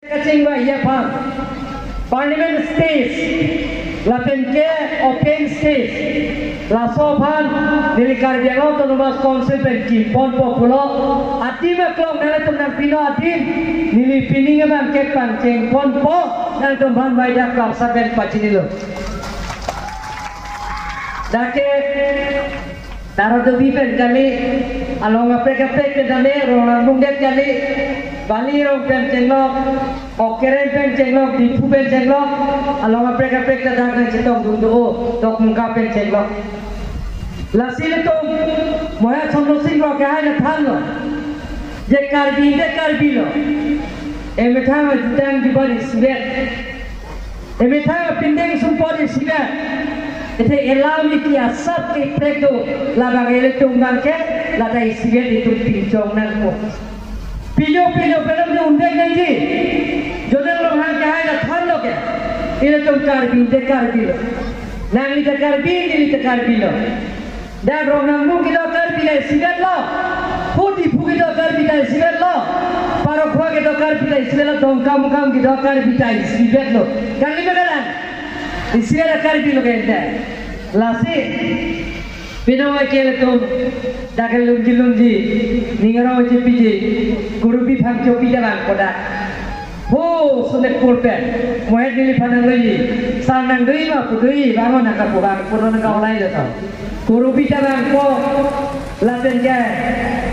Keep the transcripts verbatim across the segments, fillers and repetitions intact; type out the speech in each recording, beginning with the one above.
Kachingvai aphan, Parliament stage, lapen ke open stage, laso aphan neli Karbi Anglong Autonomous Council pen kimponpo pulo, adim aklong nangtum nangpinon adim, neli pining abang ke pangchengponpo, nangtum aphan mai dak klapsa pen pachinilo. Dak ke Tara Tobi pen kali, along kaprek kaprek pen tame, Ronghang Mungdet kali, Bali rong pen chenglok, Keren pen chenglok, Diphu pen chenglok, along kaprek kaprek ta dak nangchetongdun do, Dokmoka pen chenglok. Lasi ilitum, Mohet Chandra Sing Rongpi akehai ta thanlo, je Karbi de Karbi lo, emethang ajutang jubat isivet. Emethang apindeng sumpot isivet. Athe elam isi asap keprek do, labang ilitum abang ke, lata isivet itum pinchong nangpo. Pilo pilo pen alam de undek nangji. Jonel Ronghang akehai ta thanlo ke, ilitum Karbi de Karbi lo. Nangli ta Karbi, neli ta Karbi lo. Dak Ronghang Mung kedo Karbi ta isivet lo. Hu Diphu kedo Karbi ta isivet lo. Parokhowa kedo Karbi ta isivet lo. Dongkamukam kedo Karbi ta isivet lo. Kali ma kalang? Isivet Karbi lo kente. Lasi, pino ke ilitum, dak ke lunji lunji, ning arong chepiji, Kurupi Phangchopi ta vangpo dak. Ho, Sonitpur pen, Mohet neliphan nangloji, sar nangdui ma, pu dui, vang-o nangkapu vang, pu nangka-olai lo to. Kurupi ta vangpo, lapen ke,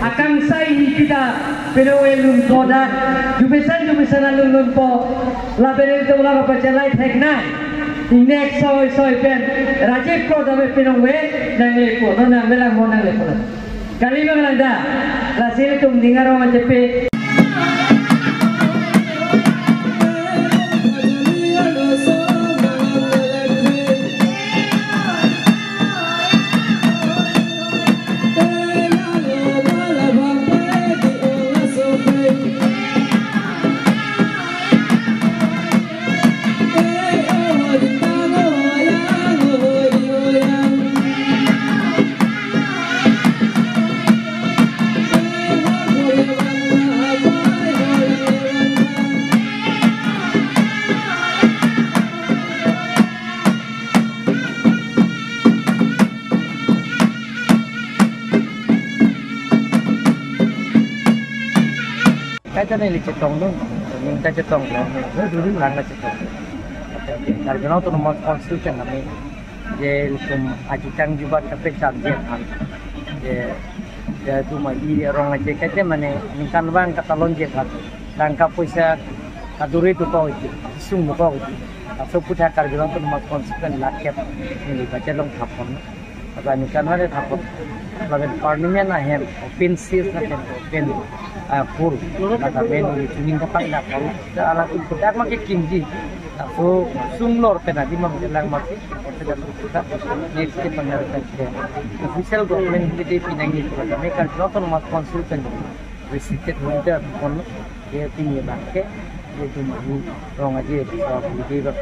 akangsai ni pita, pino elunpo dak, jubesan jubesan alun lunpo, lapen ilitum la kapachelai theknang, ingnek soi soi pen, Rajiv Kro tame pinong ve, nanglepo, non nangvelang mo nanglepo. Kali ma kalang ta, lasi ilitum ning arong achepe. Kaita neli chetongdun, ning ta chetongdun, lang ta chetongdun. Karbi Anglong Autonomous Council pen kami, je ilitum ajutang jubat kaprek charje aphan. Je, je itum arong aje kaita mane ningkan vang katalonji aphan, tangka poisa kaduri dupa uji, sung dupa uji. Laso aputhak Karbi Anglong Autonomous Council pen lakh kep neli budget along thapon. Lapen ningkan vang le thapon. Lapen Parliament ahem, open stage lapen open, ah, poll. Lapen neli chuning kapang thapon. Ta alangtum kodak ma kekimji. Laso sung lor pen adim ma kelang ma ke. Next ke pangar pen ke. Official government ke di pinangji. Lapen Karbi Anglong Autonomous Council pen restricted winter pon ke pini abang ke. Ye cuma ni rong aje, so, di bak.